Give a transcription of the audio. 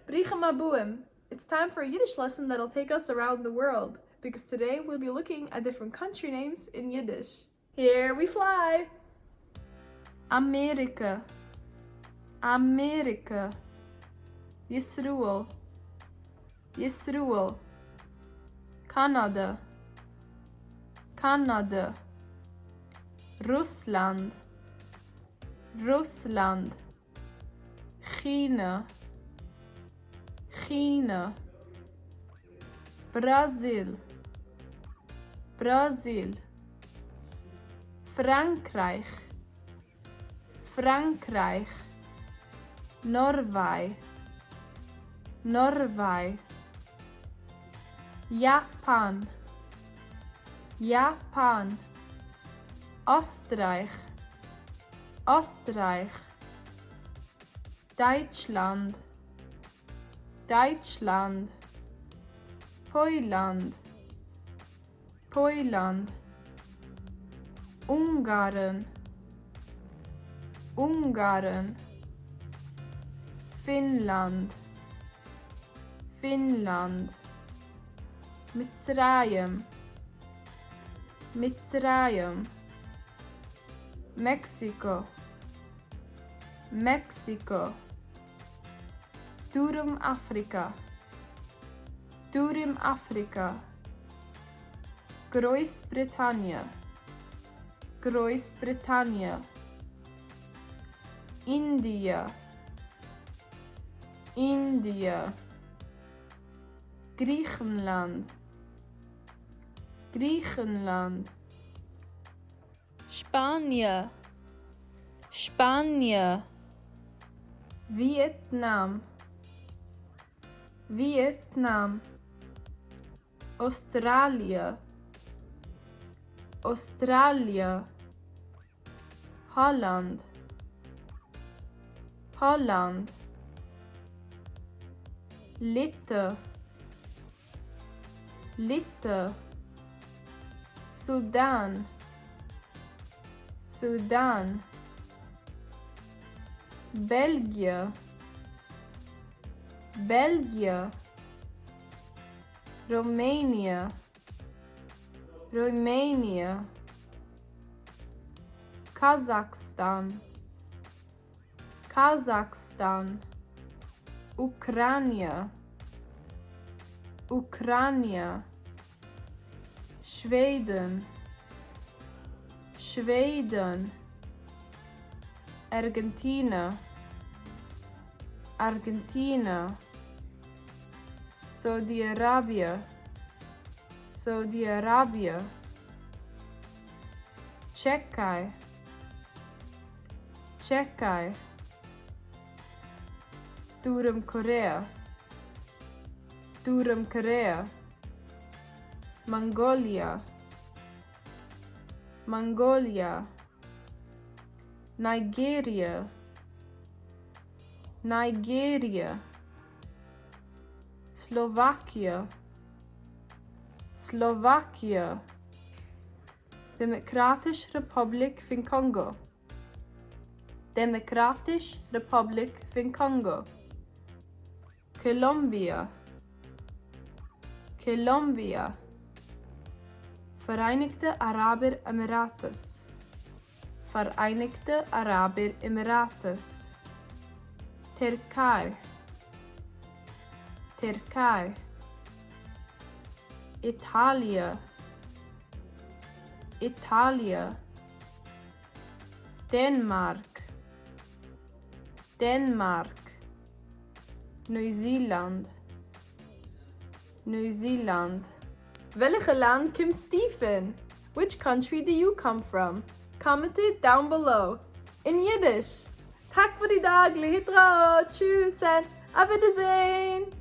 ברוכים הבאים! It's time for a Yiddish lesson that'll take us around the world, because today we'll be looking at different country names in Yiddish. Here we fly! אמעריקע, אמעריקע, ישראל, ישראל, קאנאדע, קאנאדע, רוסלאנד, רוסלאנד, כינע, כינע, בראזיל, בראזיל, פראנקרייך, פראנקרייך, נארוויי, נארוויי, יאפאן, יאפאן, אסטרייך, אסטרייך, דייטשלאנד, דייטשלאנד, פוילאנד, פוילאנד, אונגארן, אונגארן, פינלאנד, פינלאנד, מצרים, מצרים, מעקסיקא, מעקסיקא, דרום אפריקא, דרום אפריקא, גרויס בריטאניע, גרויס בריטאניע, אינדיע, אינדיע, גריכנלאנד, גריכנלאנד. שפאניע, שפאניע. וויעטנאם, וויעטנאם. אוסטראליע, אוסטראליע. האלאנד, האלאנד. ליטע, ליטע, סודאן, סודאן, בעלגיע, בעלגיע, ראמעניע, ראמעניע, קאזאכסטאן, קאזאכסטאן, אוקראניע, אוקראניע, שוועדן, שוועדן, ארגענטינע, ארגענטינע, סאודי אראביע, סאודי אראביע, טשעכיי, טשעכיי, דרום קארעא, דרום קארעא, מאנגאליע, מאנגאליע, נייגעריע, נייגעריע, סלאוואקיע, סלאוואקיע. דעמאקראטיש רעפובליק פון קאנגא, דעמאקראטיש רעפובליק פון קאנגא, קאלאמביע, קאלאמביע, פאראייניגטע אראבער עמיראטעס, פאראייניגטע אראבער עמיראטעס, טערקיי, טערקיי, איטאליע, איטאליע, דענמארק, דענמארק, ניו זילאנד, ניו זילאנד. וועלכע לאנד קומסטו פון? Which country do you come from? Comment it down below אין אידיש! טאק פאר די דאג להתראות, טשוס and אויף ווידערזעהן!